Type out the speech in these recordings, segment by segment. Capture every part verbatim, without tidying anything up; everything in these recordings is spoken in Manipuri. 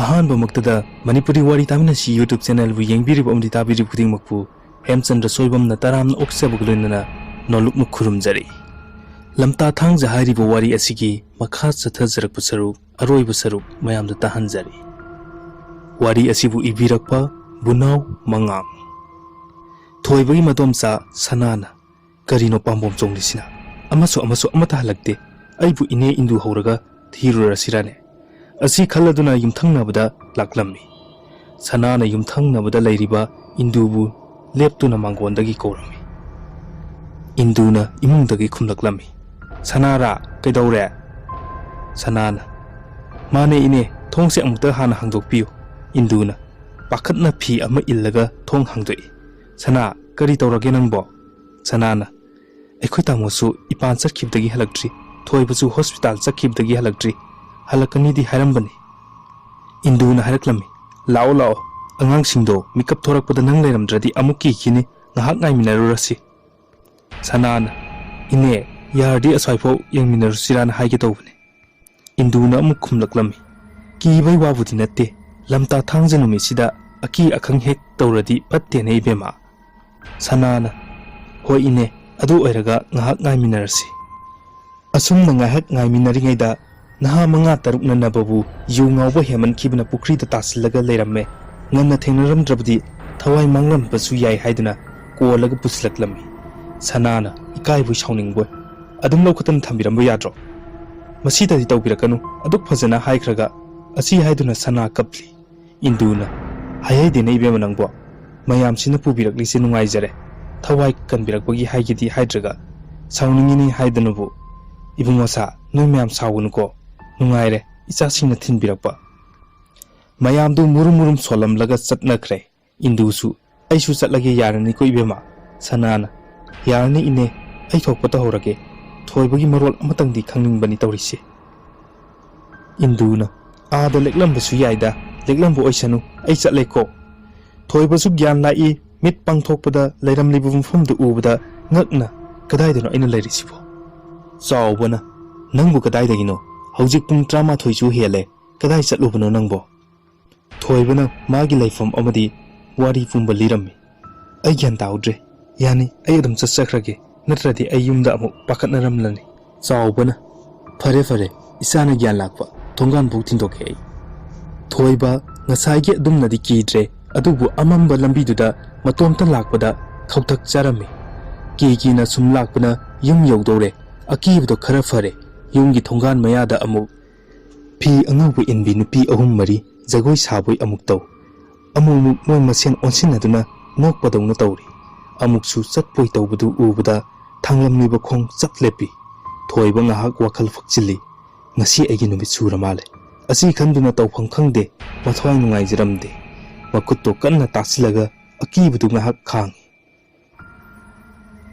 ꯑꯍꯥꯟꯕꯃꯛꯇꯗ ꯃꯅꯤꯄꯨꯔꯤ ꯋꯥꯔꯤ ꯇꯥꯃꯤꯟꯅꯁꯤ YouTube channelꯕꯨ ꯌꯦꯡꯕꯤꯔꯤꯕ ꯑꯃꯗꯤ ꯇꯥꯕꯤꯔꯤꯕ ꯈꯨꯗꯤꯡꯃꯛꯄꯨ ꯍꯦꯝꯆꯟꯗ꯭ꯔ ꯁꯣꯏꯕꯝꯅ ꯇꯔꯥꯝꯅ ꯑꯣꯛꯆꯕꯒ ꯂꯣꯏꯅꯅ ꯅꯣꯂꯨꯛꯅ ꯈꯨꯔꯨꯝꯖꯔꯤ꯫ ꯂꯝꯇꯥ ꯊꯥꯡꯖ ꯍꯥꯏꯔꯤꯕ ꯋꯥꯔꯤ ꯑꯁꯤꯒꯤ ꯃꯈꯥ ꯆꯠꯊꯖꯔꯛꯄ ꯁꯔꯨꯛ, ꯑꯔꯣꯏꯕ ꯁꯔꯨꯛ ꯃꯌꯥꯝꯗ ꯇꯥꯍꯟꯖꯔꯤ꯫ ꯋꯥꯔꯤ ꯑꯁꯤꯕꯨ ꯏꯕꯤꯔꯛꯄ ꯕꯨꯅꯥꯎ ꯃꯉꯥꯡ꯫ ꯊꯣꯏꯕꯒꯤ ꯃꯗꯣꯝꯆꯥ ꯁꯅꯥꯅ, "ꯀꯔꯤꯅꯣ ꯄꯥꯝꯕꯣꯝ ꯆꯣꯡꯂꯤꯁꯤꯅ? ꯑꯃꯁꯨ ꯑꯃꯁꯨ ꯑꯃꯠꯇ ꯍꯜꯂꯛꯇꯦ꯫ ꯑꯩꯕꯨ ꯏꯅꯦ ꯏꯟꯗꯨ ꯍꯧꯔꯒ ꯊꯤꯔꯨꯔꯁꯤꯔꯅꯦ?" ꯑꯁꯤ ꯈꯜꯂꯗꯨꯅ ꯌꯨꯝꯊꯪꯅꯕꯗ ꯂꯥꯛꯂꯝꯃꯤ꯫ ꯁꯅꯥꯅ ꯌꯨꯝꯊꯪꯅꯕꯗ ꯂꯩꯔꯤꯕ ꯏꯟꯗꯨꯕꯨ ꯂꯦꯞꯇꯨꯅ ꯃꯥꯡꯒꯣꯟꯗꯒꯤ ꯀꯧꯔꯝꯃꯤ꯫ ꯏꯟꯗꯨꯅ ꯏꯃꯨꯡꯗꯒꯤ ꯈꯨꯝꯂꯛꯂꯝꯃꯤ, "ꯁꯅꯥꯔꯥ, ꯀꯩꯗꯧꯔꯦ?" ꯁꯅꯥꯅ, "ꯃꯥꯅꯦ ꯏꯅꯦ, ꯊꯣꯡꯁꯦ ꯑꯃꯨꯛꯇ ꯍꯥꯟꯅ ꯍꯥꯡꯗꯣꯛꯄꯤꯌꯨ꯫" ꯏꯟꯗꯨꯅ ꯄꯥꯈꯠꯅ ꯐꯤ ꯑꯃ ꯏꯜꯂꯒ ꯊꯣꯡ ꯍꯥꯡꯗꯣꯛꯏ꯫ "ꯁꯅꯥ, ꯀꯔꯤ ꯇꯧꯔꯒꯦ ꯅꯪꯕꯣ?" ꯁꯅꯥꯅ, "ꯑꯩꯈꯣꯏ ꯇꯥꯃꯣꯁꯨ ꯏꯄꯥꯟ ꯆꯠꯈꯤꯕꯗꯒꯤ ꯍꯜꯂꯛꯇ꯭ꯔꯤ, ꯊꯣꯏꯕꯁꯨ ꯍꯣꯁꯄꯤꯇꯥꯜ ꯆꯠꯈꯤꯕꯗꯒꯤ ꯍꯜꯂꯛꯇ꯭ꯔꯤ, ꯍꯜꯂꯛꯀꯅꯤꯗꯤ ꯍꯥꯏꯔꯝꯕꯅꯤ꯫" ꯏꯟꯗꯨꯅ ꯍꯥꯏꯔꯛꯂꯝꯃꯤ, "ꯂꯥꯛꯑꯣ ꯂꯥꯛꯑꯣ, ꯑꯉꯥꯡꯁꯤꯡꯗꯣ ꯃꯤꯀꯞ ꯊꯣꯔꯛꯄꯗ ꯅꯪ ꯂꯩꯔꯝꯗ꯭ꯔꯗꯤ ꯑꯃꯨꯛ ꯀꯤꯈꯤꯅꯤ, ꯉꯥꯏꯍꯥꯛ ꯉꯥꯏꯃꯤꯟꯅꯔꯨꯔꯁꯤ꯫" ꯁꯅꯥꯅ, "ꯏꯅꯦ, ꯌꯥꯔꯗꯤ ꯑꯁ꯭ꯋꯥꯏꯐꯥꯎ ꯌꯦꯡꯃꯤꯟꯅꯔꯨꯁꯤꯔꯥꯅ ꯍꯥꯏꯒꯦ ꯇꯧꯕꯅꯤ꯫" ꯏꯟꯗꯨꯅ ꯑꯃꯨꯛ ꯈꯨꯝꯂꯛꯂꯝꯃꯤ, "ꯀꯤꯕꯩ ꯋꯥꯕꯨꯗꯤ ꯅꯠꯇꯦ, ꯂꯝꯇꯥ ꯊꯥꯡꯖ ꯅꯨꯃꯤꯠꯁꯤꯗ ꯑꯀꯤ ꯑꯈꯪ ꯍꯦꯛ ꯇꯧꯔꯗꯤ ꯐꯠꯇꯦꯅꯦ ꯏꯕꯦꯝꯃ꯫" ꯁꯅꯥꯅ, "ꯍꯣꯏ ꯏꯅꯦ, ꯑꯗꯨ ꯑꯣꯏꯔꯒ ꯉꯥꯏꯍꯥꯛ ꯉꯥꯏꯃꯤꯟꯅꯔꯁꯤ꯫" ꯑꯁꯨꯝꯅ ꯉꯥꯏꯍꯥꯛ ꯉꯥꯏꯃꯤꯟꯅꯔꯤꯉꯩꯗ ꯅꯍꯥ ꯃꯉꯥ ꯇꯔꯨꯛꯅ ꯅꯕꯕꯨ ꯌꯨ ꯉꯥꯎꯕ ꯍꯦꯟꯃꯟꯈꯤꯕꯅ ꯄꯨꯈ꯭ꯔꯤꯗ ꯇꯥꯁꯤꯜꯂꯒ ꯂꯩꯔꯝꯃꯦ꯫ ꯉꯟꯅ ꯊꯦꯡꯅꯔꯝꯗ꯭ꯔꯕꯗꯤ ꯊꯋꯥꯏ ꯃꯥꯡꯂꯝꯕꯁꯨ ꯌꯥꯏ ꯍꯥꯏꯗꯨꯅ ꯀꯣꯜꯂꯒ ꯄꯨꯁꯤꯜꯂꯛꯂꯝꯃꯤ꯫ ꯁꯅꯥꯅ ꯏꯀꯥꯏꯕꯣꯏ ꯁꯥꯎꯅꯤꯡꯕꯣꯏ, "ꯑꯗꯨꯝ ꯂꯧꯈꯠꯇꯅ ꯊꯝꯕꯤꯔꯝꯕ ꯌꯥꯗ꯭ꯔꯣ? ꯃꯁꯤꯗꯗꯤ ꯇꯧꯕꯤꯔꯛꯀꯅꯨ, ꯑꯗꯨꯛ ꯐꯖꯅ ꯍꯥꯏꯈ꯭ꯔꯒ꯫" ꯑꯁꯤ ꯍꯥꯏꯗꯨꯅ ꯁꯅꯥ ꯀꯞꯂꯤ꯫ ꯏꯟꯗꯨꯅ, "ꯍꯥꯏꯍꯩꯗꯦꯅꯦ ꯏꯕꯦꯝꯃ ꯅꯪꯕꯣ, ꯃꯌꯥꯝꯁꯤꯅ ꯄꯨꯕꯤꯔꯛꯂꯤꯁꯦ ꯅꯨꯡꯉꯥꯏꯖꯔꯦ, ꯊꯋꯥꯏ ꯀꯟꯕꯤꯔꯛꯄꯒꯤ ꯍꯥꯏꯒꯦꯗꯤ ꯍꯥꯏꯗ꯭ꯔꯒ ꯁꯥꯎꯅꯤꯡꯉꯤꯅꯦ ꯍꯥꯏꯗꯅꯕꯨ꯫ ꯏꯕꯨꯡꯉꯣ ꯁꯥ, ꯅꯣꯏ ꯃꯌꯥꯝ ꯁꯥꯎꯒꯅꯨꯀꯣ, ꯅꯨꯡꯉꯥꯏꯔꯦ ꯏꯆꯥꯁꯤꯡꯅ ꯊꯤꯟꯕꯤꯔꯛꯄ꯫" ꯃꯌꯥꯝꯗꯨ ꯃꯨꯔꯨꯝ ꯃꯨꯔꯨꯝ ꯁꯣꯜꯂꯝꯂꯒ ꯆꯠꯅꯈ꯭ꯔꯦ꯫ ꯏꯟꯗꯨꯁꯨ, "ꯑꯩꯁꯨ ꯆꯠꯂꯒꯦ ꯌꯥꯔꯅꯤꯀꯣ ꯏꯕꯦꯝꯃ?" ꯁꯅꯥꯅ, "ꯌꯥꯔꯅꯤ ꯏꯅꯦ, ꯑꯩ ꯊꯣꯛꯄ ꯇꯧꯍꯧꯔꯒꯦ, ꯊꯣꯏꯕꯒꯤ ꯃꯔꯣꯜ ꯑꯃꯇꯪꯗꯤ ꯈꯪꯅꯤꯡꯕꯅꯤ ꯇꯧꯔꯤꯁꯦ꯫" ꯏꯟꯗꯨꯅ, "ꯑꯥꯗ ꯂꯦꯛꯂꯝꯕꯁꯨ ꯌꯥꯏꯗ, ꯂꯦꯛꯂꯝꯕ ꯑꯣꯏꯁꯅꯨ, ꯑꯩ ꯆꯠꯂꯦꯀꯣ꯫" ꯊꯣꯏꯕꯁꯨ ꯒ꯭ꯌꯥꯟ ꯂꯥꯛꯏ, ꯃꯤꯠ ꯄꯥꯡꯊꯣꯛꯄꯗ ꯂꯩꯔꯝꯂꯤꯕ ꯃꯐꯝꯗꯨ ꯎꯕꯗ ꯉꯛꯅ, "ꯀꯗꯥꯏꯗꯅꯣ ꯑꯩꯅ ꯂꯩꯔꯤꯁꯤꯕꯣ?" ꯆꯥꯎꯕꯅ, "ꯅꯪꯕꯨ ꯀꯗꯥꯏꯗꯒꯤꯅꯣ? ꯍꯧꯖꯤꯛ ꯄꯨꯡ ꯇꯔꯥꯃꯥꯊꯣꯏꯁꯨ ꯍꯦꯜꯂꯦ, ꯀꯗꯥꯏ ꯆꯠꯂꯨꯕꯅꯣ ꯅꯪꯕꯣ?" ꯊꯣꯏꯕꯅ ꯃꯥꯒꯤ ꯂꯩꯐꯝ ꯑꯃꯗꯤ ꯋꯥꯔꯤ ꯄꯨꯝꯕ ꯂꯤꯔꯝꯃꯤ꯫ "ꯑꯩ ꯒ꯭ꯌꯥꯟ ꯇꯥꯍꯧꯗ꯭ꯔꯦ꯫ ꯌꯥꯅꯤ, ꯑꯩ ꯑꯗꯨꯝ ꯆꯠꯆꯈ꯭ꯔꯒꯦ, ꯅꯠꯇ꯭ꯔꯗꯤ ꯑꯩ ꯌꯨꯝꯗ ꯑꯃꯨꯛ ꯄꯥꯈꯠꯅꯔꯝꯂꯅꯤ꯫" ꯆꯥꯎꯕꯅ, "ꯐꯔꯦ ꯐꯔꯦ, ꯏꯆꯥꯅ ꯒ꯭ꯌꯥꯟ ꯂꯥꯛꯄ, ꯊꯣꯡꯒꯥꯟꯐꯥꯎ ꯊꯤꯟꯗꯣꯛꯀꯦ ꯑꯩ꯫" ꯊꯣꯏꯕ ꯉꯁꯥꯏꯒꯤ ꯑꯗꯨꯝꯅꯗꯤ ꯀꯤꯗ꯭ꯔꯦ, ꯑꯗꯨꯕꯨ ꯑꯃꯝꯕ ꯂꯝꯕꯤꯗꯨꯗ ꯃꯇꯣꯝꯇ ꯂꯥꯛꯄꯗ ꯈꯧꯇꯛ ꯆꯥꯔꯝꯃꯤ꯫ ꯀꯤ ꯀꯤꯅ ꯁꯨꯝ ꯂꯥꯛꯄꯅ ꯌꯨꯝ ꯌꯧꯗꯧꯔꯦ꯫ ꯑꯀꯤꯕꯗꯣ ꯈꯔ ꯐꯔꯦ꯫ ꯌꯨꯝꯒꯤ ꯊꯣꯡꯒꯥꯟ ꯃꯌꯥꯗ ꯑꯃꯨꯛ ꯐꯤ ꯑꯉꯧꯕ ꯏꯟꯕꯤ ꯅꯨꯄꯤ ꯑꯍꯨꯝ ꯃꯔꯤ ꯖꯒꯣꯏ ꯁꯥꯕꯣꯏ ꯑꯃꯨꯛ ꯇꯧ꯫ ꯑꯃꯨꯛꯃꯨꯛ ꯃꯣꯏ ꯃꯁꯦꯟ ꯑꯣꯟꯁꯤꯟꯅꯗꯨꯅ ꯅꯣꯛꯄꯗꯧꯅ ꯇꯧꯔꯤ꯫ ꯑꯃꯨꯛꯁꯨ ꯆꯠꯄꯣꯏ ꯇꯧꯕꯗꯨ ꯎꯕꯗ ꯊꯥꯡꯂꯝꯂꯤꯕ ꯈꯣꯡ ꯆꯞ ꯂꯦꯞꯄꯤ꯫ ꯊꯣꯏꯕ ꯉꯥꯏꯍꯥꯛ ꯋꯥꯈꯜ ꯐꯛꯆꯤꯜꯂꯤ꯫ "ꯉꯁꯤ ꯑꯩꯒꯤ ꯅꯨꯃꯤꯠ ꯁꯨꯔ ꯃꯥꯜꯂꯦ꯫" ꯑꯁꯤ ꯈꯟꯗꯨꯅ ꯇꯧꯐꯝ ꯈꯪꯗꯦ, ꯃꯊ꯭ꯋꯥꯏ ꯅꯨꯡꯉꯥꯏꯖꯔꯝꯗꯦ꯫ ꯃꯈꯨꯠꯇꯣ ꯀꯟꯅ ꯇꯥꯛꯁꯤꯜꯂꯒ ꯑꯀꯤꯕꯗꯨ ꯉꯥꯏꯍꯥꯛ ꯈꯥꯡꯉꯤ꯫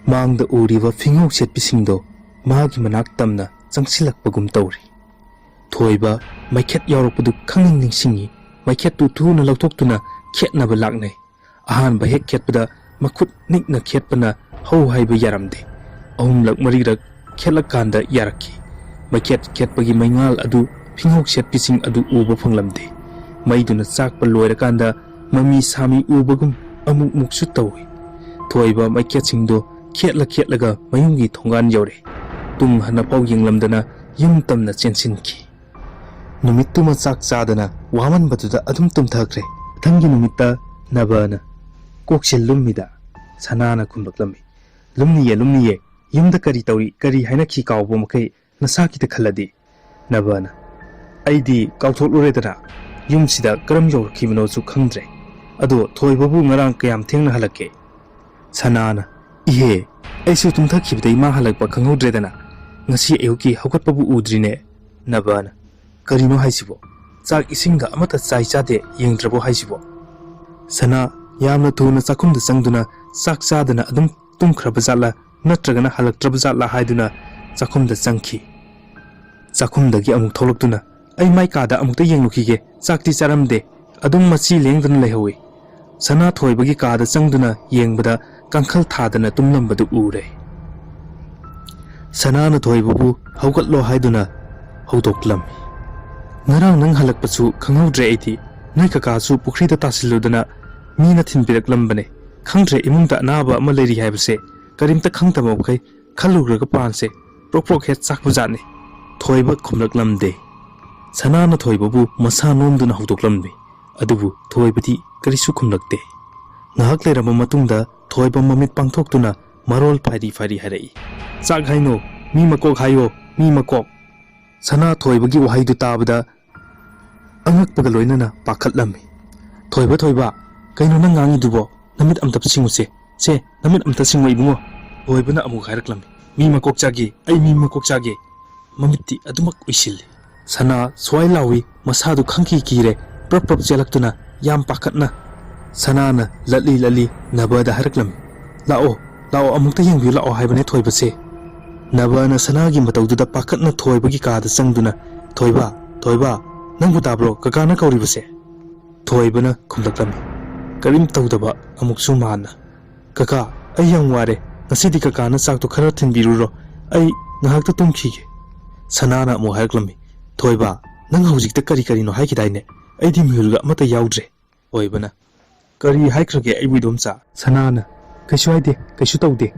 ꯃꯥꯡꯗ ꯎꯔꯤꯕ ꯐꯤꯉꯧ ꯁꯦꯠꯄꯤꯁꯤꯡꯗꯣ ꯃꯥꯒꯤ ꯃꯅꯥꯛ ꯇꯝꯅ ꯆꯪꯁꯤꯜꯂꯛꯄꯒꯨꯝ ꯇꯧꯔꯤ꯫ ꯊꯣꯏꯕ ꯃꯩꯈꯦꯠ ꯌꯥꯎꯔꯛꯄꯗꯨ ꯈꯪꯅꯤꯡ ꯅꯤꯡꯁꯤꯡꯉꯤ꯫ ꯃꯩꯈꯦꯠꯇꯨ ꯊꯨꯅ ꯂꯧꯊꯣꯛꯇꯨꯅ ꯈꯦꯠꯅꯕ ꯂꯥꯛꯅꯩ꯫ ꯑꯍꯥꯟꯕ ꯍꯦꯛ ꯈꯦꯠꯄꯗ ꯃꯈꯨꯠ ꯅꯤꯛꯅ ꯈꯦꯠꯄꯅ ꯍꯧ ꯍꯥꯏꯕ ꯌꯥꯔꯝꯗꯦ꯫ ꯑꯍꯨꯝꯂꯛ ꯃꯔꯤꯔꯛ ꯈꯦꯠꯂꯀꯥꯟꯗ ꯌꯥꯔꯛꯈꯤ꯫ ꯃꯩꯈꯦꯠ ꯈꯦꯠꯄꯒꯤ ꯃꯩꯉꯥꯜ ꯑꯗꯨ ꯐꯤꯉꯧ ꯁꯦꯠꯄꯤꯁꯤꯡ ꯑꯗꯨ ꯎꯕ ꯐꯪꯂꯝꯗꯦ꯫ ꯃꯩꯗꯨꯅ ꯆꯥꯛꯄ ꯂꯣꯏꯔꯀꯥꯟꯗ ꯃꯃꯤ ꯁꯥꯃꯤ ꯎꯕꯒꯨꯝ ꯑꯃꯨꯛ ꯃꯨꯛꯁꯨ ꯇꯧꯏ꯫ ꯊꯣꯏꯕ ꯃꯩꯈꯦꯠꯁꯤꯡꯗꯣ ꯈꯦꯠꯂ ꯈꯦꯠꯂꯒ ꯃꯌꯨꯝꯒꯤ ꯊꯣꯡꯒꯥꯟ ꯌꯧꯔꯦ꯫ ꯇꯨꯡ ꯍꯟꯅꯐꯥꯎ ꯌꯦꯡꯂꯝꯗꯅ ꯌꯨꯝ ꯇꯝꯅ ꯆꯦꯟꯁꯤꯟꯈꯤ꯫ ꯅꯨꯃꯤꯠꯇꯨꯃ ꯆꯥꯛ ꯆꯥꯗꯅ ꯋꯥꯃꯟꯕꯗꯨꯗ ꯑꯗꯨꯝ ꯇꯨꯝꯊꯈ꯭ꯔꯦ꯫ ꯃꯊꯪꯒꯤ ꯅꯨꯃꯤꯠꯇ ꯅꯕꯅ, "ꯀꯣꯛꯁꯦ ꯂꯨꯝꯃꯤꯗ?" ꯁꯅꯥꯅ ꯈꯨꯝꯂꯛꯂꯝꯃꯤ꯫ "ꯂꯨꯝꯅꯤꯌꯦ, ꯂꯨꯝꯅꯤꯌꯦ꯫ ꯌꯨꯝꯗ ꯀꯔꯤ ꯇꯧꯔꯤ, ꯀꯔꯤ ꯍꯥꯏꯅꯈꯤ ꯀꯥꯎꯕ ꯃꯈꯩ ꯅꯁꯥꯒꯤꯗ ꯈꯜꯂꯗꯤ꯫" ꯅꯕꯅ, "ꯑꯩꯗꯤ ꯀꯥꯎꯊꯣꯛꯂꯨꯔꯦꯗꯅ, ꯌꯨꯝꯁꯤꯗ ꯀꯔꯝ ꯌꯧꯔꯛꯈꯤꯕꯅꯣꯁꯨ ꯈꯪꯗ꯭ꯔꯦ꯫ ꯑꯗꯣ ꯊꯣꯏꯕꯕꯨ ꯉꯔꯥꯡ ꯀꯌꯥꯝ ꯊꯦꯡꯅ ꯍꯜꯂꯛꯀꯦ?" ꯁꯅꯥꯅ, "ꯏꯍꯦ, ꯑꯩꯁꯨ ꯇꯨꯝꯊꯈꯤꯕꯗꯩ ꯃꯥ ꯍꯜꯂꯛꯄ ꯈꯪꯍꯧꯗ꯭ꯔꯦꯗꯅ, ꯉꯁꯤ ꯑꯌꯨꯛꯀꯤ ꯍꯧꯒꯠꯄꯕꯨ ꯎꯗ꯭ꯔꯤꯅꯦ꯫" ꯅꯕꯅ, "ꯀꯔꯤꯅꯣ ꯍꯥꯏꯁꯤꯕꯣ? ꯆꯥꯛ ꯏꯁꯤꯡꯒ ꯑꯃꯠꯇ ꯆꯥꯏ ꯆꯥꯗꯦ ꯌꯦꯡꯗ꯭ꯔꯕꯣ ꯍꯥꯏꯁꯤꯕꯣ?" ꯁꯅꯥ ꯌꯥꯝꯅ ꯊꯨꯅ ꯆꯥꯛꯈꯨꯝꯗ ꯆꯪꯗꯨꯅ ꯆꯥꯛ ꯆꯥꯗꯅ ꯑꯗꯨꯝ ꯇꯨꯝꯈ꯭ꯔꯕ ꯖꯥꯠꯂꯥ ꯅꯠꯇ꯭ꯔꯒꯅ ꯍꯜꯂꯛꯇ꯭ꯔꯕ ꯖꯥꯠꯂꯥ ꯍꯥꯏꯗꯨꯅ ꯆꯥꯛꯈꯨꯝꯗ ꯆꯪꯈꯤ꯫ ꯆꯥꯛꯈꯨꯝꯗꯒꯤ ꯑꯃꯨꯛ ꯊꯣꯛꯂꯛꯇꯨꯅ, "ꯑꯩ ꯃꯥꯏ ꯀꯥꯗ ꯑꯃꯨꯛꯇ ꯌꯦꯡꯂꯨꯈꯤꯒꯦ, ꯆꯥꯛꯇꯤ ꯆꯥꯔꯝꯗꯦ, ꯑꯗꯨꯝ ꯃꯆꯤ ꯂꯦꯡꯗꯅ ꯂꯩꯍꯧꯏ꯫" ꯁꯅꯥ ꯊꯣꯏꯕꯒꯤ ꯀꯥꯗ ꯆꯪꯗꯨꯅ ꯌꯦꯡꯕꯗ ꯀꯥꯡꯈꯜ ꯊꯥꯗꯅ ꯇꯨꯝꯂꯝꯕꯗꯨ ꯎꯔꯦ꯫ ꯁꯅꯥꯅ ꯊꯣꯏꯕꯕꯨ ꯍꯧꯒꯠꯂꯣ ꯍꯥꯏꯗꯨꯅ ꯍꯧꯗꯣꯛꯂꯝꯃꯤ꯫ "ꯉꯔꯥꯡ ꯅꯪ ꯍꯜꯂꯛꯄꯁꯨ ꯈꯪꯍꯧꯗ꯭ꯔꯦ ꯑꯩꯗꯤ꯫ "ꯅꯣꯏ ꯀꯀꯥꯁꯨ ꯄꯨꯈ꯭ꯔꯤꯗ ꯇꯥꯁꯤꯜꯂꯨꯗꯅ ꯃꯤꯅ ꯊꯤꯟꯕꯤꯔꯛꯂꯝꯕꯅꯦ꯫ ꯈꯪꯗ꯭ꯔꯦ, ꯏꯃꯨꯡꯗ ꯑꯅꯥꯕ ꯑꯃ ꯂꯩꯔꯤ ꯍꯥꯏꯕꯁꯦ ꯀꯔꯤꯝꯇ ꯈꯪꯗꯕ ꯃꯈꯩ ꯈꯜꯂꯨꯔꯒ ꯄꯥꯟꯁꯦ ꯄ꯭ꯔꯣꯛ ꯄ꯭ꯔꯣꯛ ꯍꯦꯛ ꯆꯥꯛꯄꯖꯥꯠꯅꯤ"꯫ ꯊꯣꯏꯕ ꯈꯨꯝꯂꯛꯂꯝꯗꯦ꯫ ꯁꯅꯥꯅ ꯊꯣꯏꯕꯕꯨ ꯃꯁꯥ ꯅꯣꯝꯗꯨꯅ ꯍꯧꯗꯣꯛꯂꯝꯃꯤ꯫ ꯑꯗꯨꯕꯨ ꯊꯣꯏꯕꯗꯤ ꯀꯔꯤꯁꯨ ꯈꯨꯝꯂꯛꯇꯦ꯫ ꯉꯥꯏꯍꯥꯛ ꯂꯩꯔꯕ ꯃꯇꯨꯡꯗ ꯊꯣꯏꯕ ꯃꯃꯤꯠ ꯄꯥꯡꯊꯣꯛꯇꯨꯅ ꯃꯔꯣꯜ ꯐꯥꯏꯔꯤ ꯐꯥꯏꯔꯤ ꯍꯥꯏꯔꯛꯏ꯫ "ꯆꯥꯛ ꯍꯥꯏꯅꯣ, ꯃꯤ ꯃꯀꯣꯛ ꯍꯥꯏꯌꯣ, ꯃꯤ ꯃꯀꯣꯛ!" ꯁꯅꯥ ꯊꯣꯏꯕꯒꯤ ꯋꯥꯍꯩꯗꯨ ꯇꯥꯕꯗ ꯑꯉꯛꯄꯒ ꯂꯣꯏꯅꯅ ꯄꯥꯈꯠꯂꯝꯃꯤ꯫ "ꯊꯣꯏꯕ, ꯊꯣꯏꯕ, ꯀꯩꯅꯣ ꯅꯪ ꯉꯥꯡꯉꯤꯗꯨꯕꯣ? ꯅꯃꯤꯠ ꯑꯝꯇ ꯁꯤꯡꯉꯨꯁꯦ꯫ ꯁꯦ, ꯅꯃꯤꯠ ꯑꯝꯇ ꯁꯤꯡꯉꯣ ꯏꯕꯨꯡꯉꯣ"꯫ ꯊꯣꯏꯕꯅ ꯑꯃꯨꯛ ꯍꯥꯏꯔꯛꯂꯝꯃꯤ꯫ "ꯃꯤ ꯃꯀꯣꯛ ꯆꯥꯒꯦ, ꯑꯩ ꯃꯤ ꯃꯀꯣꯛ ꯆꯥꯒꯦ"꯫ ꯃꯃꯤꯠꯇꯤ ꯑꯗꯨꯃꯛ ꯎꯏꯁꯤꯜꯂꯤ꯫ ꯁꯅꯥ ꯁ꯭ꯋꯥꯏ ꯂꯥꯎꯏ, ꯃꯁꯥꯗꯨ ꯈꯪꯀꯤ ꯀꯤꯔꯦ, ꯄ꯭ꯔꯞ ꯄ꯭ꯔꯞ ꯆꯦꯜꯂꯛꯇꯨꯅ ꯌꯥꯝ ꯄꯥꯈꯠꯅ꯫ ꯁꯅꯥꯅ ꯂꯠꯂꯤ ꯂꯠꯂꯤ ꯅꯕꯗ ꯍꯥꯏꯔꯛꯂꯝꯃꯤ꯫ "ꯂꯥꯛꯑꯣ, ꯂꯥꯛꯑꯣ, ꯑꯃꯨꯛꯇ ꯌꯦꯡꯕꯤꯌꯨ ꯂꯥꯛꯑꯣ ꯍꯥꯏꯕꯅꯦ ꯊꯣꯏꯕꯁꯦ"꯫ ꯅꯕꯅ ꯁꯅꯥꯒꯤ ꯃꯇꯧꯗꯨꯗ ꯄꯥꯈꯠꯅ ꯊꯣꯏꯕꯒꯤ ꯀꯥꯗ ꯆꯪꯗꯨꯅ, "ꯊꯣꯏꯕ, ꯊꯣꯏꯕ, ꯅꯪꯕꯨ ꯇꯥꯕ꯭ꯔꯣ ꯀꯀꯥꯅ ꯀꯧꯔꯤꯕꯁꯦ?" ꯊꯣꯏꯕꯅ ꯈꯨꯝꯂꯛꯂꯝꯃꯤ꯫ ꯀꯔꯤꯝ ꯇꯧꯗꯕ ꯑꯃꯨꯛꯁꯨ ꯃꯥꯟꯅ, "ꯀꯀꯥ, ꯑꯩ ꯌꯥꯝ ꯋꯥꯔꯦ꯫ ꯉꯁꯤꯗꯤ ꯀꯀꯥꯅ ꯆꯥꯛꯇꯣ ꯈꯔ ꯊꯤꯟꯕꯤꯔꯨꯔꯣ꯫ ꯑꯩ ꯉꯥꯏꯍꯥꯛꯇ ꯇꯨꯝꯈꯤꯒꯦ"꯫ ꯁꯅꯥꯅ ꯑꯃꯨꯛ ꯍꯥꯏꯔꯛꯂꯝꯃꯤ꯫ "ꯊꯣꯏꯕ, ꯅꯪ ꯍꯧꯖꯤꯛꯇ ꯀꯔꯤ ꯀꯔꯤꯅꯣ ꯍꯥꯏꯈꯤꯗꯥꯏꯅꯦ? ꯑꯩꯗꯤ ꯃꯤꯍꯨꯜꯒ ꯑꯃꯠꯇ ꯌꯥꯎꯗ꯭ꯔꯦ"꯫ ꯊꯣꯏꯕꯅ, "ꯀꯔꯤ ꯍꯥꯏꯈ꯭ꯔꯒꯦ ꯑꯩꯕꯨ, ꯏꯗꯣꯝꯆꯥ?" ꯁꯅꯥꯅ, "ꯀꯩꯁꯨ ꯍꯥꯏꯗꯦ, ꯀꯩꯁꯨ ꯇꯧꯗꯦ"꯫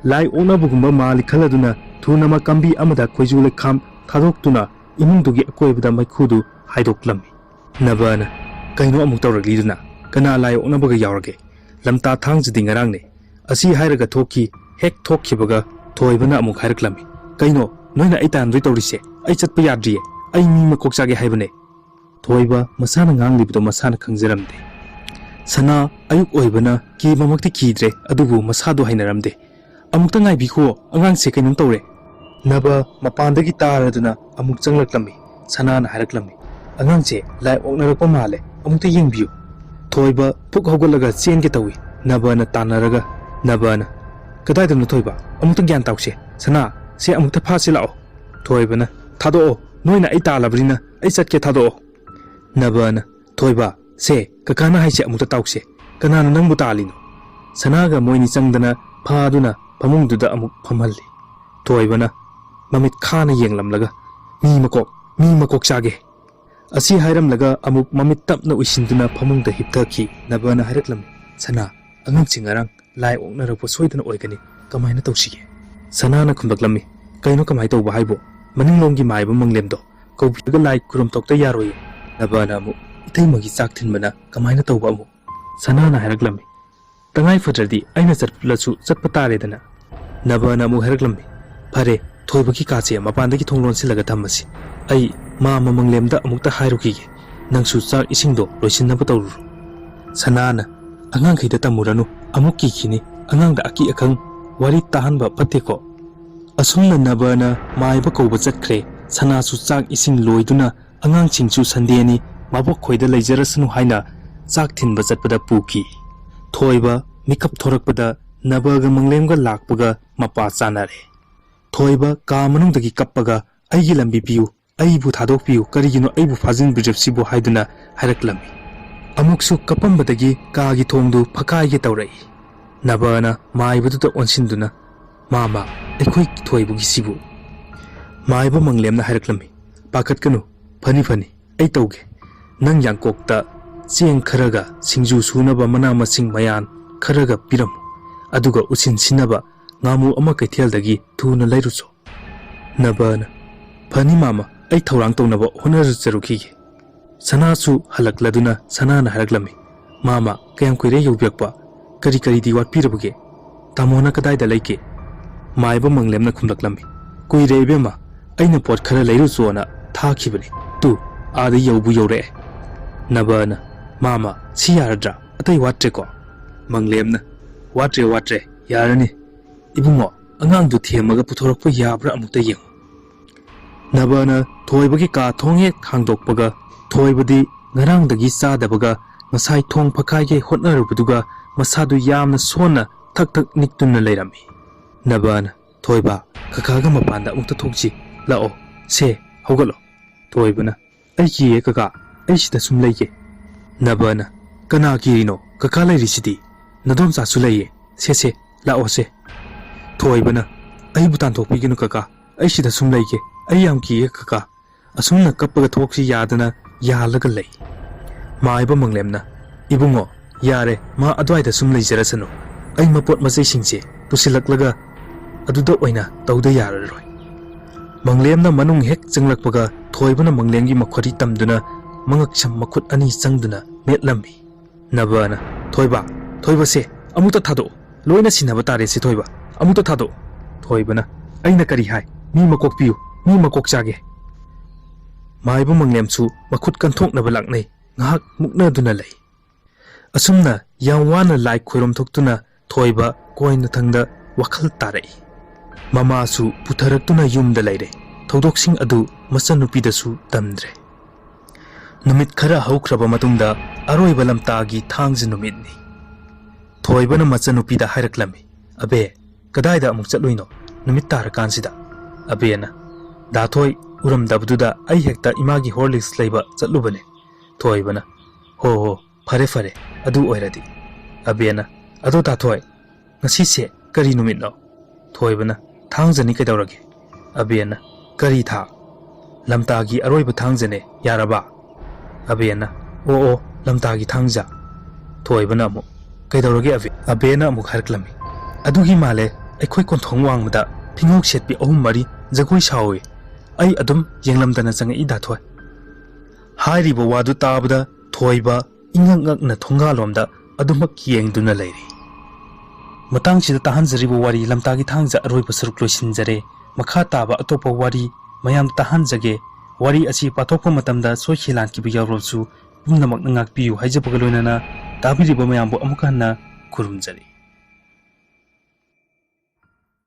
ꯂꯥꯏ ꯑꯣꯛꯅꯕꯒꯨꯝꯕ ꯃꯥꯜꯂꯤ ꯈꯜꯂꯗꯨꯅ ꯊꯨꯅꯃꯛ ꯀꯥꯝꯕꯤ ꯑꯃꯗ ꯈꯣꯏꯖꯨ ꯂꯩꯈꯥꯝ ꯊꯥꯗꯣꯛꯇꯨꯅ ꯏꯃꯨꯡꯗꯨꯒꯤ ꯑꯀꯣꯏꯕꯗ ꯃꯩꯈꯨꯗꯨ ꯍꯥꯏꯗꯣꯛꯂꯝꯃꯤ꯫ ꯅꯕꯅ, "ꯀꯩꯅꯣ ꯑꯃꯨꯛ ꯇꯧꯔꯛꯂꯤꯗꯨꯅ? ꯀꯅꯥ ꯂꯥꯏ ꯑꯣꯛꯅꯕꯒ ꯌꯥꯎꯔꯒꯦ? ꯂꯝꯇꯥ ꯊꯥꯡꯖꯗꯤ ꯉꯔꯥꯡꯅꯦ"꯫ ꯑꯁꯤ ꯍꯥꯏꯔꯒ ꯊꯣꯛꯈꯤ꯫ ꯍꯦꯛ ꯊꯣꯛꯈꯤꯕꯒ ꯊꯣꯏꯕꯅ ꯑꯃꯨꯛ ꯍꯥꯏꯔꯛꯂꯝꯃꯤ꯫ "ꯀꯩꯅꯣ, ꯅꯣꯏꯅ ꯑꯩ ꯇꯥꯟꯗꯣꯏ ꯇꯧꯔꯤꯁꯦ? ꯑꯩ ꯆꯠꯄ ꯌꯥꯗ꯭ꯔꯤꯌꯦ꯫ ꯑꯩ ꯃꯤ ꯃꯀꯣꯛ ꯆꯥꯒꯦ ꯍꯥꯏꯕꯅꯦ"꯫ ꯊꯣꯏꯕ ꯃꯁꯥꯅ ꯉꯥꯡꯂꯤꯕꯗꯣ ꯃꯁꯥꯅ ꯈꯪꯖꯔꯝꯗꯦ꯫ ꯁꯅꯥ ꯑꯌꯨꯛ ꯑꯣꯏꯕꯅ ꯀꯤꯕꯃꯛꯇꯤ ꯀꯤꯗ꯭ꯔꯦ, ꯑꯗꯨꯕꯨ ꯃꯁꯥꯗꯣ ꯍꯩꯅꯔꯝꯗꯦ꯫ "ꯑꯃꯨꯛꯇ ꯉꯥꯏꯕꯤꯈꯣ, ꯑꯉꯥꯡꯁꯦ ꯀꯩꯅꯣꯝ ꯇꯧꯔꯦ"꯫ ꯅꯕ ꯃꯄꯥꯟꯗꯒꯤ ꯇꯥꯔꯗꯨꯅ ꯑꯃꯨꯛ ꯆꯪꯂꯛꯂꯝꯃꯤ꯫ ꯁꯅꯥꯅ ꯍꯥꯏꯔꯛꯂꯝꯃꯤ, "ꯑꯉꯥꯡꯁꯦ ꯂꯥꯏ ꯑꯣꯛꯅꯔꯛꯄ ꯃꯥꯜꯂꯦ, ꯑꯃꯨꯛꯇ ꯌꯦꯡꯕꯤꯌꯨ"꯫ ꯊꯣꯏꯕ ꯐꯨꯛ ꯍꯧꯒꯠꯂꯒ ꯆꯦꯟꯒꯦ ꯇꯧꯏ꯫ ꯅꯕꯅ ꯇꯥꯟꯅꯔꯒ, ꯅꯕꯅ, "ꯀꯗꯥꯏꯗꯅꯣ ꯊꯣꯏꯕ? ꯑꯃꯨꯛꯇ ꯒ꯭ꯌꯥꯟ ꯇꯥꯎꯁꯦ꯫ ꯁꯅꯥ, ꯁꯦ ꯑꯃꯨꯛꯇ ꯐꯥꯁꯦ ꯂꯥꯛꯑꯣ"꯫ ꯊꯣꯏꯕꯅ, "ꯊꯥꯗꯣꯛꯑꯣ, ꯅꯣꯏꯅ ꯑꯩ ꯇꯥꯜꯂꯕꯅꯤꯅ ꯑꯩ ꯆꯠꯀꯦ, ꯊꯥꯗꯣꯛꯑꯣ"꯫ ꯅꯕꯅ, "ꯊꯣꯏꯕ, ꯁꯦ, ꯀꯀꯥꯅ ꯍꯥꯏꯁꯦ ꯑꯃꯨꯛꯇ ꯇꯥꯎꯁꯦ꯫ ꯀꯅꯥꯅ ꯅꯪꯕꯨ ꯇꯥꯜꯂꯤꯅꯣ?" ꯁꯅꯥꯒ ꯃꯣꯏꯅꯤ ꯆꯪꯗꯅ ꯐꯥꯗꯨꯅ ꯐꯃꯨꯡꯗꯨꯗ ꯑꯃꯨꯛ ꯐꯝꯍꯜꯂꯤ꯫ ꯊꯣꯏꯕꯅ ꯃꯃꯤꯠ ꯈꯥꯅ ꯌꯦꯡꯂꯝꯂꯒ, "ꯃꯤ ꯃꯀꯣꯛ, ꯃꯤ ꯃꯀꯣꯛ ꯆꯥꯒꯦ"꯫ ꯑꯁꯤ ꯍꯥꯏꯔꯝꯂꯒ ꯑꯃꯨꯛ ꯃꯃꯤꯠ ꯇꯞꯅ ꯎꯏꯁꯤꯟꯗꯨꯅ ꯐꯃꯨꯡꯗ ꯍꯤꯞꯊꯈꯤ꯫ ꯅꯕꯅ ꯍꯥꯏꯔꯛꯂꯝꯃꯤ, "ꯁꯅꯥ, ꯑꯉꯥꯡꯁꯤꯡ ꯉꯔꯥꯡ ꯂꯥꯏ ꯑꯣꯛꯅꯔꯛꯄ ꯁꯣꯏꯗꯅ ꯑꯣꯏꯒꯅꯤ, ꯀꯃꯥꯏꯅ ꯇꯧꯁꯤꯒꯦ?" ꯁꯅꯥꯅ ꯈꯨꯝꯂꯛꯂꯝꯃꯤ, "ꯀꯩꯅꯣ ꯀꯃꯥꯏꯅ ꯇꯧꯕ ꯍꯥꯏꯕꯨ? ꯃꯅꯤꯡꯂꯣꯝꯒꯤ ꯃꯥꯏꯕ ꯃꯪꯂꯦꯝꯗꯣ ꯀꯧꯕꯤꯔꯒ ꯂꯥꯏ ꯈꯨꯔꯨꯝ ꯊꯣꯛꯇ ꯌꯥꯔꯣꯏꯌꯦ꯫ ꯅꯕꯅ ꯑꯃꯨꯛ ꯏꯇꯩꯃꯒꯤ ꯆꯥꯛ ꯊꯤꯟꯕꯅ ꯀꯃꯥꯏꯅ ꯇꯧꯕ ꯑꯃꯨꯛ?" ꯁꯅꯥꯅ ꯍꯥꯏꯔꯛꯂꯝꯃꯤ, "ꯇꯉꯥꯏ ꯐꯗ꯭ꯔꯗꯤ ꯑꯩꯅ ꯆꯠꯂꯁꯨ ꯆꯠꯄ ꯇꯥꯔꯦꯗꯅ꯫" ꯅꯕꯅ ꯑꯃꯨꯛ ꯍꯥꯏꯔꯛꯂꯝꯃꯤ, "ꯐꯔꯦ, ꯊꯣꯏꯕꯒꯤ ꯀꯥꯁꯦ ꯃꯄꯥꯟꯗꯒꯤ ꯊꯣꯡ ꯂꯣꯟꯁꯤꯜꯂꯒ ꯊꯝꯃꯁꯤ꯫ ꯑꯩ ꯃꯥꯃ ꯃꯪꯂꯦꯝꯗ ꯑꯃꯨꯛꯇ ꯍꯥꯏꯔꯨꯈꯤꯒꯦ꯫ ꯅꯪꯁꯨ ꯆꯥꯛ ꯏꯁꯤꯡꯗꯣ ꯂꯣꯏꯁꯤꯟꯅꯕ ꯇꯧꯔꯨꯔꯣ꯫" ꯁꯅꯥꯅ, "ꯑꯉꯥꯡꯈꯩꯗ ꯇꯝꯃꯨꯔꯅꯨ, ꯑꯃꯨꯛ ꯀꯤꯈꯤꯅꯤ꯫ ꯑꯉꯥꯡꯗ ꯑꯀꯤ ꯑꯈꯪ ꯋꯥꯔꯤ ꯇꯥꯍꯟꯕ ꯐꯠꯇꯦꯀꯣ꯫" ꯑꯁꯨꯝꯅ ꯅꯕꯅ ꯃꯥꯏꯕ ꯀꯧꯕ ꯆꯠꯈ꯭ꯔꯦ꯫ ꯁꯅꯥꯁꯨ ꯆꯥꯛ ꯏꯁꯤꯡ ꯂꯣꯏꯗꯨꯅ ꯑꯉꯥꯡꯁꯤꯡꯁꯨ ꯁꯟꯗꯦꯅꯤ ꯃꯕꯣꯛ ꯈꯣꯏꯗ ꯂꯩꯖꯔꯁꯅꯨ ꯍꯥꯏꯅ ꯆꯥꯛ ꯊꯤꯟꯕ ꯆꯠꯄꯗ ꯄꯨꯈꯤ꯫ ꯊꯣꯏꯕ ꯃꯤꯀꯞ ꯊꯣꯔꯛꯄꯗ ꯅꯕꯒ ꯃꯪꯂꯦꯝꯒ ꯂꯥꯛꯄꯒ ꯃꯄꯥ ꯆꯥꯅꯔꯦ꯫ ꯊꯣꯏꯕ ꯀꯥ ꯃꯅꯨꯡꯗꯒꯤ ꯀꯞꯄꯒ, "ꯑꯩꯒꯤ ꯂꯝꯕꯤ ꯄꯤꯌꯨ, ꯑꯩꯕꯨ ꯊꯥꯗꯣꯛꯄꯤꯌꯨ, ꯀꯔꯤꯒꯤꯅꯣ ꯑꯩꯕꯨ ꯐꯥꯖꯤꯟꯕꯤꯔꯤꯕꯁꯤꯕꯨ?" ꯍꯥꯏꯗꯨꯅ ꯍꯥꯏꯔꯛꯂꯝꯃꯤ꯫ ꯑꯃꯨꯛꯁꯨ ꯀꯞꯄꯝꯕꯗꯒꯤ ꯀꯥꯒꯤ ꯊꯣꯡꯗꯨ ꯐꯛꯀꯥꯏꯒꯦ ꯇꯧꯔꯛꯏ꯫ ꯅꯕꯅ ꯃꯥꯏꯕꯗꯨꯗ ꯑꯣꯟꯁꯤꯟꯗꯨꯅ, "ꯃꯥꯃ, ꯑꯩꯈꯣꯏ ꯊꯣꯏꯕꯒꯤꯁꯤꯕꯨ?" ꯃꯥꯏꯕ ꯃꯪꯂꯦꯝꯅ ꯍꯥꯏꯔꯛꯂꯝꯃꯤ, "ꯄꯥꯈꯠꯀꯅꯨ, ꯐꯅꯤ ꯐꯅꯤ, ꯑꯩ ꯇꯧꯒꯦ꯫ ꯅꯪ ꯌꯥꯡꯀꯣꯛꯇ ꯆꯦꯡ ꯈꯔꯒ ꯁꯤꯡꯖꯨ ꯁꯨꯅꯕ ꯃꯅꯥ ꯃꯁꯤꯡ ꯃꯌꯥꯟ ꯈꯔꯒ ꯄꯤꯔꯝꯃꯨ, ꯑꯗꯨꯒ ꯎꯁꯤꯟ ꯁꯤꯟꯅꯕ ꯉꯥꯃꯨ ꯑꯃ ꯀꯩꯊꯦꯜꯗꯒꯤ ꯊꯨꯅ ꯂꯩꯔꯨꯆꯣ꯫" ꯅꯕꯅ, "ꯐꯅꯤ ꯃꯥꯃ, ꯑꯩ ꯊꯧꯔꯥꯡ ꯇꯧꯅꯕ ꯍꯣꯠꯅꯖꯔꯨꯈꯤꯒꯦ꯫" ꯁꯅꯥꯁꯨ ꯍꯜꯂꯛꯂꯗꯨꯅ ꯁꯅꯥꯅ ꯍꯥꯏꯔꯛꯂꯝꯃꯤ, "ꯃꯥꯃ, ꯀꯌꯥꯝ ꯀꯨꯏꯔꯦ ꯌꯧꯕꯤꯔꯛꯄ? ꯀꯔꯤ ꯀꯔꯤꯗꯤ ꯋꯥꯠꯄꯤꯔꯕꯒꯦ? ꯇꯥꯃꯣꯅ ꯀꯗꯥꯏꯗ ꯂꯩꯒꯦ?" ꯃꯥꯏꯕ ꯃꯪꯂꯦꯝꯅ ꯈꯨꯝꯂꯛꯂꯝꯃꯤ, "ꯀꯨꯏꯔꯦ ꯏꯕꯦꯝꯃ, ꯑꯩꯅ ꯄꯣꯠ ꯈꯔ ꯂꯩꯔꯨꯆꯣꯅ ꯊꯥꯈꯤꯕꯅꯤ꯫ ꯇꯨ, ꯑꯥꯗ ꯌꯧꯕꯨ ꯌꯧꯔꯛꯑꯦ꯫" ꯅꯕꯅ, "ꯃꯥꯃ, ꯁꯤ ꯌꯥꯔꯗ꯭ꯔꯥ? ꯑꯇꯩ ꯋꯥꯠꯇ꯭ꯔꯦꯀꯣ?" ꯃꯪꯂꯦꯝꯅ, "ꯋꯥꯠꯇ꯭ꯔꯦ, ꯋꯥꯠꯇ꯭ꯔꯦ, ꯌꯥꯔꯅꯤ꯫ ꯏꯕꯨꯡꯉꯣ, ꯑꯉꯥꯡꯗꯨ ꯊꯦꯝꯃꯒ ꯄꯨꯊꯣꯔꯛꯄ ꯌꯥꯕ꯭ꯔꯥ ꯑꯃꯨꯛꯇ ꯌꯦꯡꯉꯨ꯫" ꯅꯕꯅ ꯊꯣꯏꯕꯒꯤ ꯀꯥ ꯊꯣꯡ ꯍꯦꯛ ꯍꯥꯡꯗꯣꯛꯄꯒ, ꯊꯣꯏꯕꯗꯤ ꯉꯔꯥꯡꯗꯒꯤ ꯆꯥꯗꯕꯒ ꯉꯁꯥꯏ ꯊꯣꯡ ꯐꯛꯀꯥꯏꯒꯦ ꯍꯣꯠꯅꯔꯨꯕꯗꯨꯒ ꯃꯁꯥꯗꯨ ꯌꯥꯝꯅ ꯁꯣꯟꯅ ꯊꯛ ꯊꯛ ꯅꯤꯛꯇꯨꯅ ꯂꯩꯔꯝꯃꯤ꯫ ꯅꯕꯅ, "ꯊꯣꯏꯕ, ꯀꯀꯥꯒ ꯃꯄꯥꯟꯗ ꯑꯃꯨꯛꯇ ꯊꯣꯛꯁꯤ꯫ ꯂꯥꯛꯑꯣ, ꯁꯦ, ꯍꯧꯒꯠꯂꯣ꯫" ꯊꯣꯏꯕꯅ, "ꯑꯩ ꯀꯤꯌꯦ ꯀꯀꯥ, ꯑꯩ ꯁꯤꯗ ꯁꯨꯝ ꯂꯩꯒꯦ꯫" ꯅꯕꯅ, "ꯀꯅꯥ ꯀꯤꯔꯤꯅꯣ? ꯀꯀꯥ ꯂꯩꯔꯤꯁꯤꯗꯤ꯫ ꯅꯗꯣꯝꯆꯥꯁꯨ ꯂꯩꯌꯦ꯫ ꯁꯦ, ꯁꯦ, ꯂꯥꯛꯑꯣ ꯁꯦ꯫" ꯊꯣꯏꯕꯅ, "ꯑꯩꯕꯨ ꯇꯥꯟꯊꯣꯛꯄꯤꯒꯅꯨ ꯀꯀꯥ, ꯑꯩ ꯁꯤꯗ ꯁꯨꯝ ꯂꯩꯒꯦ꯫ ꯑꯩ ꯌꯥꯝ ꯀꯤꯌꯦ ꯀꯀꯥ꯫" ꯑꯁꯨꯝꯅ ꯀꯞꯄꯒ ꯊꯣꯛꯁꯤ ꯌꯥꯗꯅ ꯌꯥꯜꯂꯒ ꯂꯩ꯫ ꯃꯥꯏꯕ ꯃꯪꯂꯦꯝꯅ, "ꯏꯕꯨꯡꯉꯣ, ꯌꯥꯔꯦ, ꯃꯥ ꯑꯗ꯭ꯋꯥꯏꯗ ꯁꯨꯝ ꯂꯩꯖꯔꯁꯅꯨ꯫ ꯑꯩ ꯃꯄꯣꯠ ꯃꯆꯩꯁꯤꯡꯁꯦ ꯄꯨꯁꯤꯜꯂꯛꯂꯒ ꯑꯗꯨꯗ ꯑꯣꯏꯅ ꯇꯧꯗ ꯌꯥꯔꯔꯣꯏ"꯫ ꯃꯪꯂꯦꯝꯅ ꯃꯅꯨꯡ ꯍꯦꯛ ꯆꯪꯂꯛꯄꯒ ꯊꯣꯏꯕꯅ ꯃꯪꯂꯦꯝꯒꯤ ꯃꯈ꯭ꯋꯥꯔꯤ ꯇꯝꯗꯨꯅ ꯃꯉꯛꯁꯝ ꯃꯈꯨꯠ ꯑꯅꯤ ꯆꯪꯗꯨꯅ ꯃꯦꯠꯂꯝꯃꯤ꯫ ꯅꯕꯅ, "ꯊꯣꯏꯕ, ꯊꯣꯏꯕꯁꯦ ꯑꯃꯨꯛꯇ ꯊꯥꯗꯣꯛꯎ꯫ ꯂꯣꯏꯅ ꯁꯤꯟꯅꯕ ꯇꯥꯔꯦ ꯁꯤ ꯊꯣꯏꯕ꯫ ꯑꯃꯨꯛꯇ ꯊꯥꯗꯣꯛꯎ"꯫ ꯊꯣꯏꯕꯅ, "ꯑꯩꯅ ꯀꯔꯤ ꯍꯥꯏ? ꯃꯤ ꯃꯀꯣꯛ ꯄꯤꯌꯨ, ꯃꯤ ꯃꯀꯣꯛ ꯆꯥꯒꯦ"꯫ ꯃꯥꯏꯕ ꯃꯪꯂꯦꯝꯁꯨ ꯃꯈꯨꯠ ꯀꯟꯊꯣꯛꯅꯕ ꯂꯥꯛꯅꯩ꯫ ꯉꯥꯏꯍꯥꯛ ꯃꯨꯛꯅꯗꯨꯅ ꯂꯩ꯫ ꯑꯁꯨꯝꯅ ꯌꯥꯝ ꯋꯥꯅ ꯂꯥꯏ ꯈꯣꯏꯔꯝ ꯊꯣꯛꯇꯨꯅ ꯊꯣꯏꯕ ꯀꯣꯏꯅꯊꯪꯗ ꯋꯥꯈꯜ ꯇꯥꯔꯛꯏ꯫ ꯃꯃꯥꯁꯨ ꯄꯨꯊꯔꯛꯇꯨꯅ ꯌꯨꯝꯗ ꯂꯩꯔꯦ꯫ ꯊꯧꯗꯣꯛꯁꯤꯡ ꯑꯗꯨ ꯃꯆꯟꯅꯨꯄꯤꯗꯁꯨ ꯇꯝꯗ꯭ꯔꯦ꯫ ꯅꯨꯃꯤꯠ ꯈꯔ ꯍꯧꯈ꯭ꯔꯕ ꯃꯇꯨꯡꯗ ꯑꯔꯣꯏꯕ ꯂꯝꯇꯥꯒꯤ ꯊꯥꯡꯖ ꯅꯨꯃꯤꯠꯅꯤ꯫ ꯊꯣꯏꯕꯅ ꯃꯆꯟꯅꯨꯄꯤꯗ ꯍꯥꯏꯔꯛꯂꯝꯃꯤ, "ꯑꯕꯦ, ꯀꯗꯥꯏꯗ ꯑꯃꯨꯛ ꯆꯠꯂꯨꯏꯅꯣ ꯅꯨꯃꯤꯠ ꯇꯥꯔꯀꯥꯟꯁꯤꯗ?" ꯑꯕꯦꯅ, "ꯗꯥ ꯊꯣꯏ, ꯎꯔꯝꯗꯕꯗꯨꯗ ꯑꯩ ꯍꯦꯛꯇ ꯏꯃꯥꯒꯤ ꯍꯣꯔꯂꯤꯛꯁ ꯂꯩꯕ ꯆꯠꯂꯨꯕꯅꯦ"꯫ ꯊꯣꯏꯕꯅ, "ꯍꯣ ꯍꯣ, ꯐꯔꯦ ꯐꯔꯦ, ꯑꯗꯨ ꯑꯣꯏꯔꯗꯤ"꯫ ꯑꯕꯦꯅ, "ꯑꯗꯣ ꯗꯥ ꯊꯣꯏ, ꯉꯁꯤꯁꯦ ꯀꯔꯤ ꯅꯨꯃꯤꯠꯅꯣ?" ꯊꯣꯏꯕꯅ, "ꯊꯥꯡꯖꯅꯤ ꯀꯩꯗꯧꯔꯒꯦ?" ꯑꯕꯦꯅ, "ꯀꯔꯤ ꯊꯥ?" "ꯂꯝꯇꯥꯒꯤ ꯑꯔꯣꯏꯕ ꯊꯥꯡꯖꯅꯦ, ꯌꯥꯔꯕ?" ꯑꯕꯦꯅ, "ꯑꯣ ꯑꯣ, ꯂꯝꯇꯥꯒꯤ ꯊꯥꯡꯖ"꯫ ꯊꯣꯏꯕꯅ ꯑꯃꯨꯛ, "ꯀꯩꯗꯧꯔꯒꯦ ꯑꯕꯦ?" ꯑꯕꯦꯅ ꯑꯃꯨꯛ ꯍꯥꯏꯔꯛꯂꯝꯃꯤ, "ꯑꯗꯨꯒꯤ ꯃꯥꯜꯂꯦ, ꯑꯩꯈꯣꯏ ꯀꯣꯟꯊꯣꯡ ꯋꯥꯡꯃꯗ ꯐꯤꯉꯧ ꯁꯦꯠꯄꯤ ꯑꯍꯨꯝ ꯃꯔꯤ ꯖꯒꯣꯏ ꯁꯥꯍꯧꯋꯤ꯫ ꯑꯩ ꯑꯗꯨꯝ ꯌꯦꯡꯂꯝꯗꯅ ꯆꯪꯉꯛꯏ ꯗꯥ ꯊꯣꯏ"꯫ ꯍꯥꯏꯔꯤꯕ ꯋꯥꯗꯨ ꯇꯥꯕꯗ ꯊꯣꯏꯕ ꯏꯉꯛ ꯉꯛꯅ ꯊꯣꯡꯒꯥꯜꯂꯣꯝꯗ ꯑꯗꯨꯃꯛ ꯌꯦꯡꯗꯨꯅ ꯂꯩꯔꯤ꯫ ꯃꯇꯥꯡꯁꯤꯗ ꯇꯥꯍꯟꯖꯔꯤꯕ ꯋꯥꯔꯤ ꯂꯝꯇꯥꯒꯤ ꯊꯥꯡꯖ ꯑꯔꯣꯏꯕ ꯁꯔꯨꯛ ꯂꯣꯏꯁꯤꯟꯖꯔꯦ꯫ ꯃꯈꯥ ꯇꯥꯕ ꯑꯇꯣꯞꯄ ꯋꯥꯔꯤ ꯃꯌꯥꯝ ꯇꯥꯍꯟꯖꯒꯦ꯫ ꯋꯥꯔꯤ ꯑꯁꯤ ꯄꯥꯊꯣꯛꯄ ꯃꯇꯝꯗ ꯁꯣꯏꯈꯤ ꯂꯥꯟꯈꯤꯕ ꯌꯥꯎꯔꯕꯁꯨ ꯄꯨꯝꯅꯃꯛꯅ ꯉꯥꯛꯄꯤꯌꯨ ꯍꯥꯏꯖꯕꯒ ꯂꯣꯏꯅꯅ ꯇꯥꯕꯤꯔꯤꯕ ꯃꯌꯥꯝꯕꯨ ꯑꯃꯨꯛ ꯍꯟꯅ ꯈꯨꯔꯨꯝꯖꯔꯤ꯫